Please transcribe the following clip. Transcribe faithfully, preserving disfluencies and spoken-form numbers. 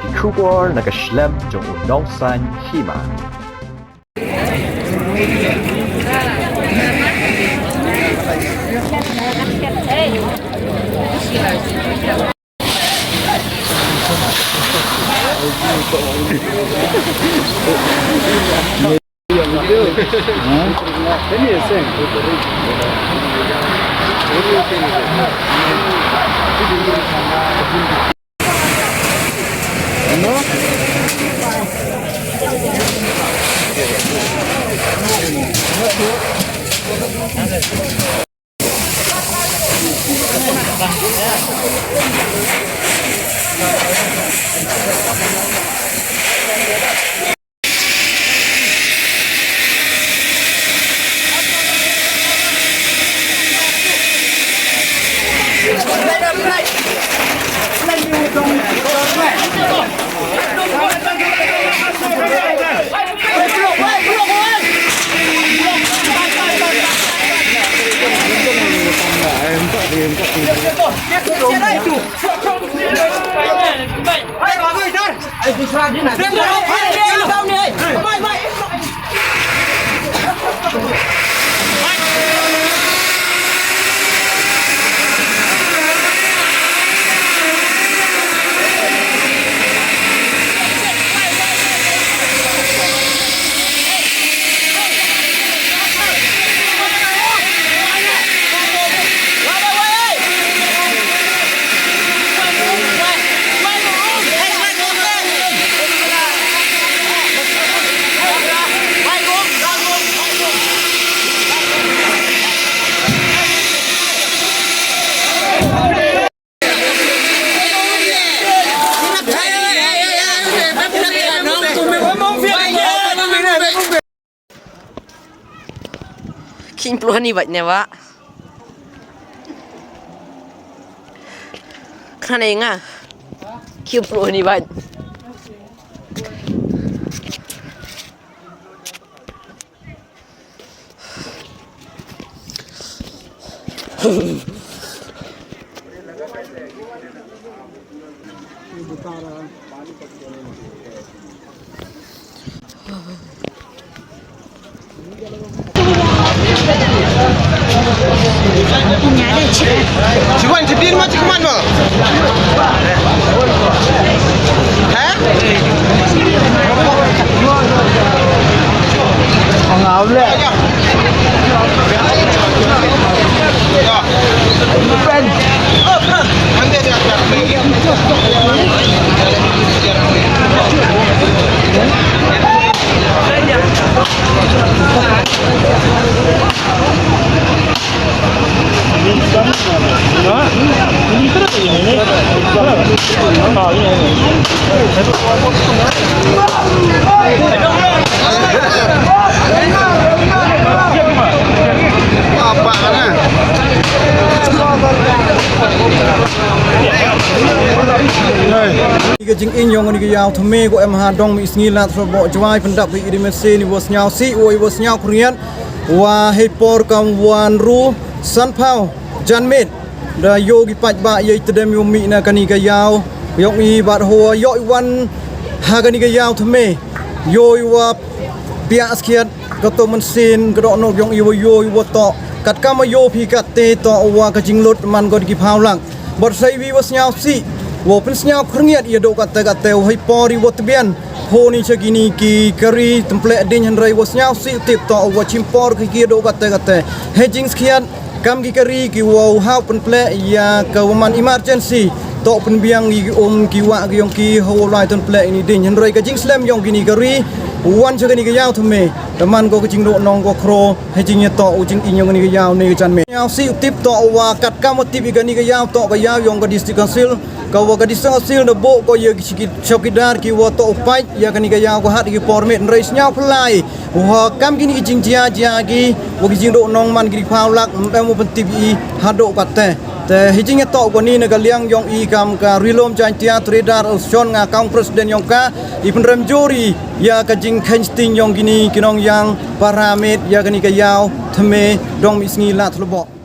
Ki khubor na ka shlem jong u nongsan hima. Kin pluh ni bat ne ba. Kana nga. Kin pluh ni bat. Ka jingim ïong kani ka ïaw thymme ka em ha Dong Mihsngi Ladthadlaboh Jowai pyndap ha i Ri Mynsiem, i wa sñiawsih, wa i wa sñiaw khyrngiat, wa hei por kam wan ru sanphaw janmiet da ïoh ki paidbah ïai tdem ïoh mih na kani ka ïaw ïong i bad hawa ïoh i wan ha kani ka ïaw thymme ïoh i wa piah skhiat ka to mynsiem ka dohnud ïong i wa ïoh i wa toh katkam wa ïoh phi katte toh wa ka jinglut man ko da ki phaw lak. Bad sa iwi wa sñiawsih wa pynsñiaw khyrngiat ïa doh katte katte wa hei por i wa tbian ho ni cha kini ki kari tympleh ding hynrei wa sñiawsih tip toh wa chim por ki ki doh katte katte. Hei jingskhiat kam ki kari ki wa u hap pynpleh ïa ka wa man emergency toh pynbiang ïa ki um ki wah ki ïong ki ha u lai tympleh ini ding hynrei ka jingslem ïong kini kari wan cha kani ka ïaw thymme. Te man ko ka jingdoh nong ko khro ha jingïatoh u jingim ïong kani ka ïaw ne ka janmiet. Sñiawsih u tip toh wa katkam u tip ïa kani ka ïaw toh ka ïaw ïong ka District Council ka wa ka District Council da buh ko ïa ki chiki-, chowkidar ki wa toh u pait ïa kani ka ïaw ka hat ki por miet hynrei sñiaw pynlai. Wa kam kini ki jingjia jia ki wa ki jingdoh nong man ki phaw lak em u pyntip i haduh katte. Te hi jingïatoh ko ni na ka liang ïong i kam ka Ri Lum Jaiñtia Trader Association nga kam president ïong ka i pynrem jur i ïa ka jingkheiñ sting ïong kini ki nongïaw para miet ïa kani ka ïaw thymme Dong Mihsngi Ladthadlaboh.